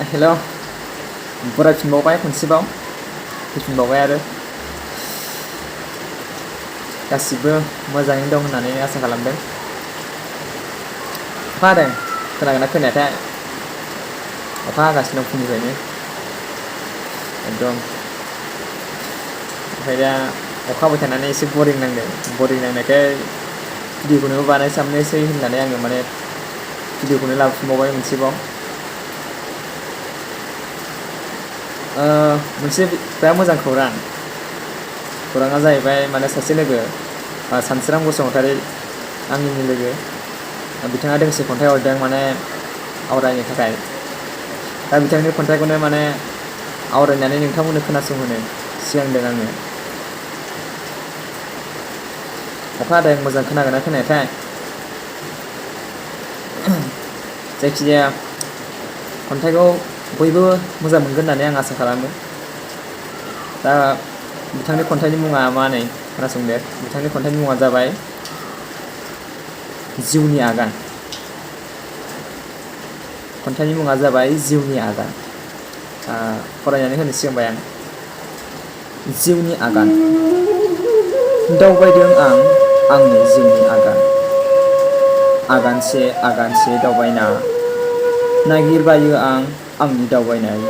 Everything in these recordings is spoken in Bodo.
हेल' बरायफिनबावबाय खनसेबाव फैफिनबावबाय आरो गासिबो मोजाङैनो दं होननानै आसा खालामदों। अखा हादों खोनागोना खोनायाथाय अखा हागासिनो दं फुंनिफ्रायनो एकदम ओमफ्राय दा अखा हाबाय थानानै एसे बरिं नांदों बरिं नांनायखाय भिडिअखौनो बानायसाबनोसै होननानै आङो माने भिडिअखौनो लाबोफिनबावबाय मोनसेबाव मोनसे बिराद मोजां खौराङा जाहैबाय माने सासे लोगो सानसोरां बसुमतारी आंनिनो लोगो बिथाङा दोंसे खन्थाइ हरदों माने आवरायनो थाखाय दा बिथांनि खन्थाइखौनो माने आवरायनानै नोंथांमोननो खोनासंहोनो सिगांदों आङो। अखा हादों मोजां खोनागोना खोनायाथाय जायखिजाया खन्थाइखौ बयबो मोजां मोनगोन होननानै आं आसा खालामो। दा बिथांनि खन्थाइनि मुङा मा नै खोनासंदो बिथांनि खन्थाइनि मुङा जाबाय जिउनि आगान। खन्थाइनि मुङा जाबाय जिउनि आगान फरायनानै होनो सिगांबाय आं। जिउनि आगान दावबायदों आं आंनि जिउनि आगान आगानसे आगानसे दावबायना नागिरबायो आं आंनि दावबायनाय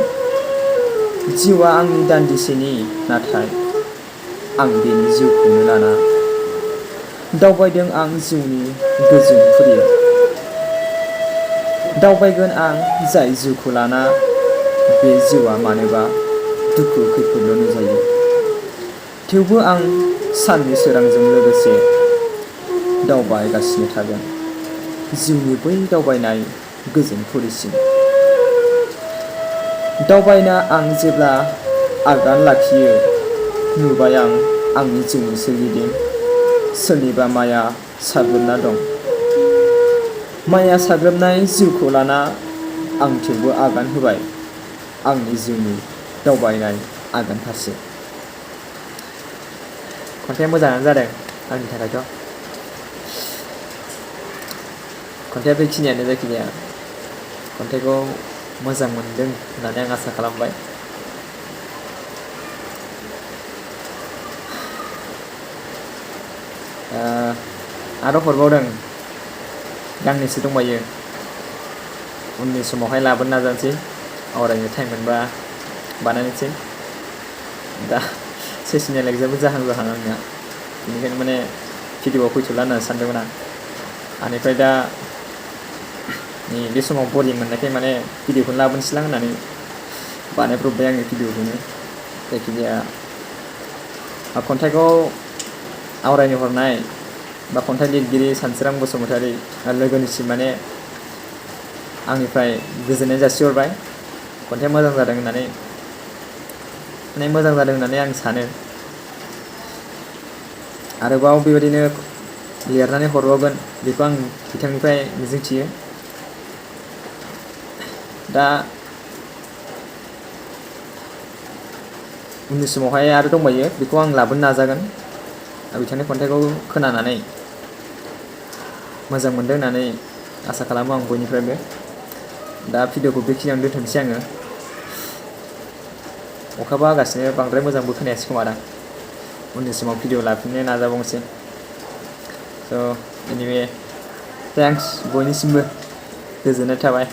जिउआ आंनि दान्दिसेनि नाथाय आं बेनि जिउखौनो लाना दावबायदों आं जिउनि गोजोन फुरियाव दावबायगोन आं जाय जिउखौ लाना बे जिउआ मानोबा दुखु खैफोदल' नुजायो थेवबो आं साननि सोरांजों लोगोसे दावबायगासिनो थागोन जिउनि बै दावबायनाय गोजोनफुरिसिम दावबायना आं जेब्ला आगान लाखियो नुबाय आं आंनि जिउनि सोरगिदिं सोरनिबा माया साग्लोबना दं माया साग्लोबनाय जिउखौ लाना आं थेवबो आगान होबाय आंनि जिउनि दावबायनाय आगान फारसे। खन्थाइया मोजाङानो जादों आंनि थाखायथ' खन्थाइया बेखिनियानो जायखिजाया खन्थाइखौ मोजां मोनदों होननानै आं आसा खालामबाय। आरो हरबावदों गांनैसो दंबायो उननि समावहाय लाबोनो नाजानोसै आवरायनो टाइम मोनबा बानायनोसै दा सेसनेल एगजामबो जाहां आंनिया बेनिखायनो माने भिडिअआव फैथ'ला होननानै सानदोंमोन आं बेनिफ्राय दा बे समाव बरिं मोननायखाय माने भिडिअखौनो लाबोनोसैलां होननानै बानायब्रबबाय आङो भिडिअखौनो जायखिजाया खन्थाइखौ आवरायनो हरनाय बा खन्थाइ लिरगिरि सानसोरां बसुमतारी लोगोनिसिम माने आंनिफ्राय गोजोननाय जासिहरबाय खन्थाइया मोजां जादों होननानै आं सानो आरोबाव बेबायदिनो लिरनानै हरबावगोन बेखौ आं बिथांनिफ्राय मिजिंथियो। दा उननि समावहाय आरो दंबायो बेखौ आं लाबोनो नाजागोन बिथांनि खन्थाइखौ खोनानानै मोजां मोनदों होननानै आसा खालामो आं बयनिफ्रायबो। दा भिडिअखौ बेखिनियावनो दोनथ'नोसै आङो अखाबो हागासिनो बांद्राय मोजांबो खोनायासै खोमादां उननि समाव भिडिअ लाफिननो नाजाबावनोसै स' एनिवे थेंक्स बयनिसिमबो गोजोननाय थाबाय।